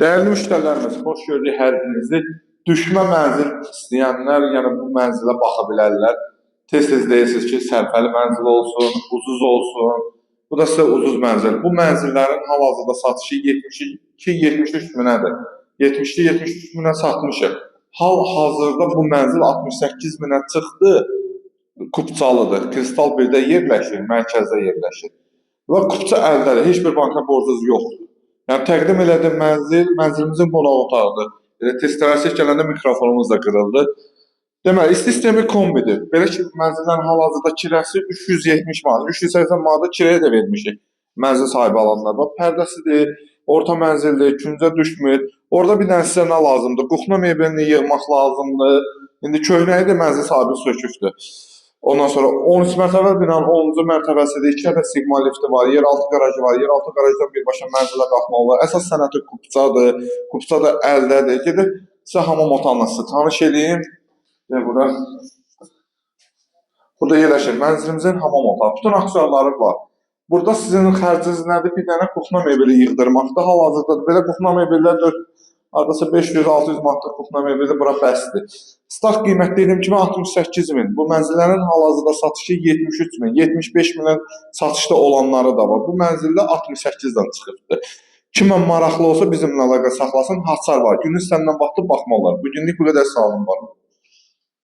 Dəyərli müştərilərimiz, xoş gördük hər birinizi. Düşmə mənzil istəyənlər, yəni bu mənzilə baxa bilərlər. Tez-tez deyirsiniz ki, sərfəli mənzil olsun, ucuz olsun. Bu da sizə ucuz mənzil. Bu mənzillərin hal-hazırda satışı 72-73 minədir. 72-73 minə satmışıq. Hal-hazırda bu mənzil 68 minə çıxdı. Kupçalıdır. Kristal 1-də yerləşir, mərkəzdə yerləşir. Və kupça əldədir. Heç bir banka borcunuz yoxdur. Yəni təqdim elədiyim mənzil, mənzilimizin qonaq otağıdır. Elə tez tələsik gələndə mikrofonumuz da qırıldı. Deməli, isti sistemi kombidir. Belə ki, mənzillərin hal-hazırda kirəsi 370 manat, 380 manata kirəyə də vermişik. Mənzil sahibi alanlar var. Pərdəsidir, orta mənzildir, küncə düşmür. Orada bir dənə sizə nə lazımdır? Kuxna mebelini yığmaq lazımdır. İndi köhnəyi də mənzil sahibi sökübdür. Ondan sonra 13 mərtəbə binanın 10-cu mərtəbəsidir. 2 ədəd Sigma lifti var, yeraltı qarajı var. Yeraltı qarajdan birbaşa mənzilə qalxmaq olar. Əsas sənəti kupçadır. Kupça da əldədir. Gedib sizə hamam otağını sizə tanış eləyim. Gəl bura. Burada yerləşir mənzilimizin hamam otağı. Bütün aksesuarları var. Burada sizin xərciniz nədir? Bir dənə kuxna mebeli yığdırmaqdır. Hal-hazırda belə kuxna mebellər 4 hardasa 500-600 manatlıq kuxna mebeli bura bəsdir. Start qiymət dediyim kimi 68 min. Bu mənzillərin hal-hazırda satışı 73 min, 75 minə satışda olanları da var. Bu mənzildə 68-dən çıxıbdır. Kimə maraqlı olsa bizimlə əlaqə saxlasın. Hasar var. Günün istənilən vaxtı baxmaq olar. Bu günlük bu qədər, sağ olun, var olun.